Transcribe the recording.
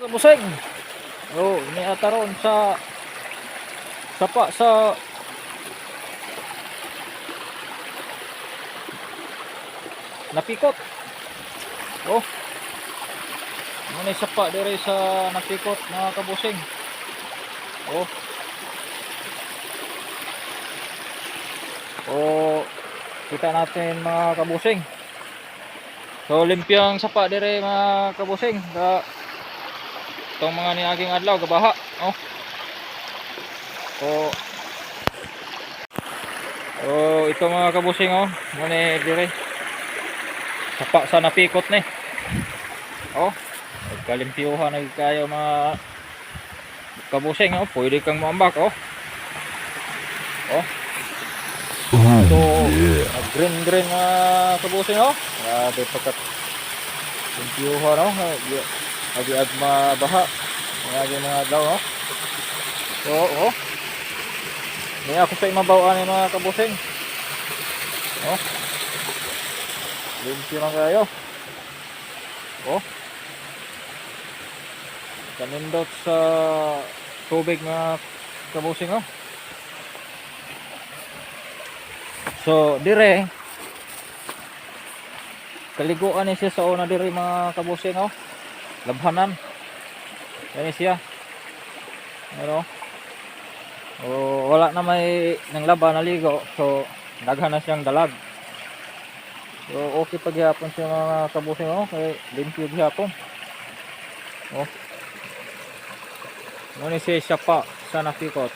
Kabusing. Oh, niata ron sa sapa sa napikot. Oh. Muna sapa dire sa napikot, mga kabusing. Oh. Oh, kita natin, mga kabusing. So limpyang sapa dire, mga kabusing. Ka itong mga niaging adlaw gabaha. Oh. Oh. Oh, ito, mga kabusing, oh. Muna dire. Sapa sa napikot ni. Oh. Nagkalimpyuhan na kayo, mga kabusing, oh. Pwede kang muambak, oh. Oh. So, green green, mga kabusing, oh. Grabe pagkat limpyuhan, oh. Agi ag mabaha. Mga mga adlaw, oh. So, oh. May ako sa imabaw ani, mga kabusing. Oh. Limpyo na kayo. Oh. Kanindot sa tubig, mga kabusing, oh. So, dire kaliguan ni siya sa una dire, mga kabusing, oh. Labhanan. Yan siya. Ano? Oh, wala na may nang laba naligo. So, daghan na siyang dalag. So, okay paghapon siya, mga kabusing, oh. Kay limpyo gihapon. Oh. Muna siya pa sa napikot.